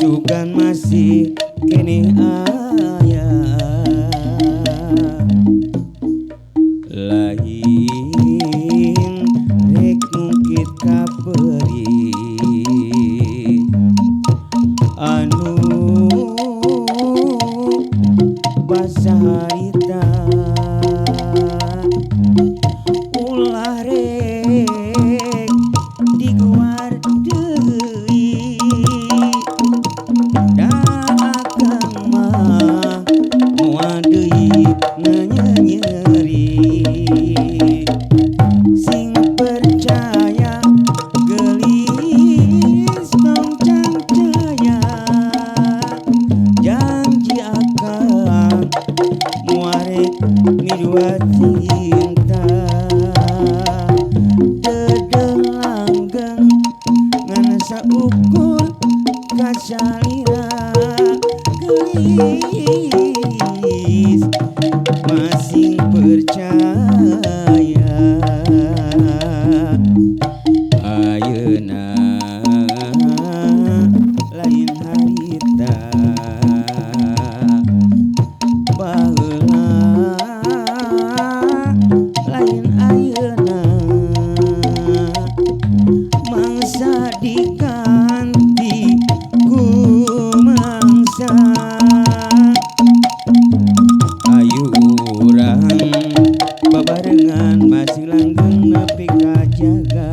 Sugan masih keneh aya lain rek mungkit kaperi anu basa harita ulah rek diguar deui da akang mah moal deui nyenyeri sing percaya geulis tong cangcaya janji akang moal rek midua cinta dedeh langgeng ngan saukur kasalira geulis masing percaya ayeuna lain harita baheula lain ayeuna mangsa diganti ku mangsa ayu urang babarengan masih langgeng nepi ka jaga.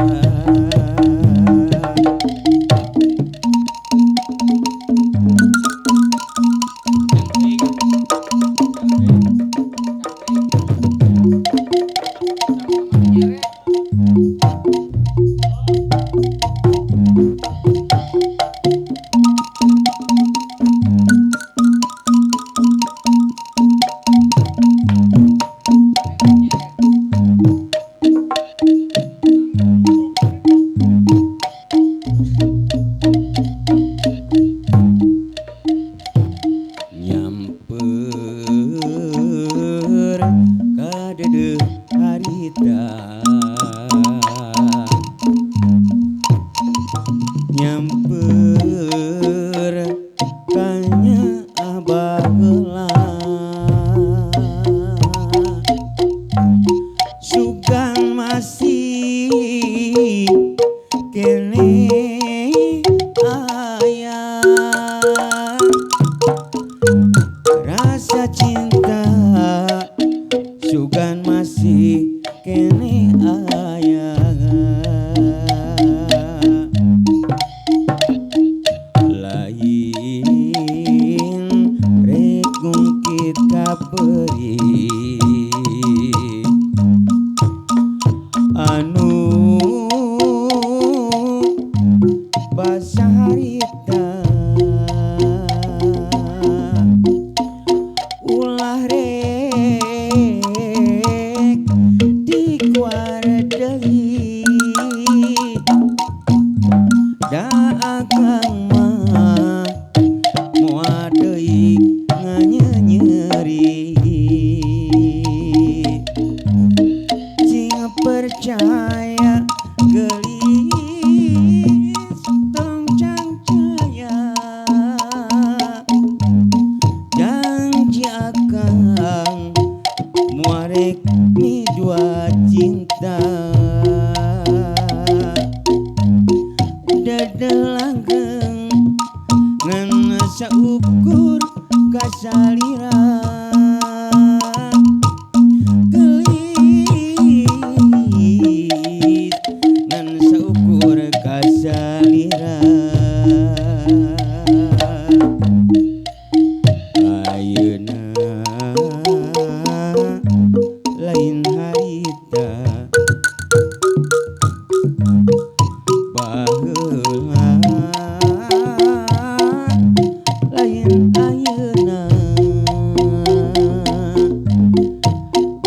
Nyamper kadedeh harita nyamper kanya baheula sugan masih keneh aya rasa cinta sugan masih keneh aya lain rek ngungkit kaperi anu basa harita ulah rek dikuar deui da akang mah moal deui nganyenyeri sing percaya geulis tong cangcaya janji akang moal rek midua cinta dedeh langgeng ngan saukur Kasalira geulis ngan saukur kasalira. Ayeuna lain harita baheula lain ayeuna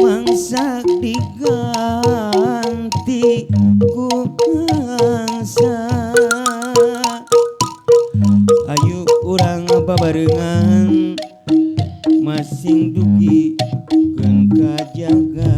mangsa diganti ku mangsa. Ayo urang babarengan masing dugi keun kajaga.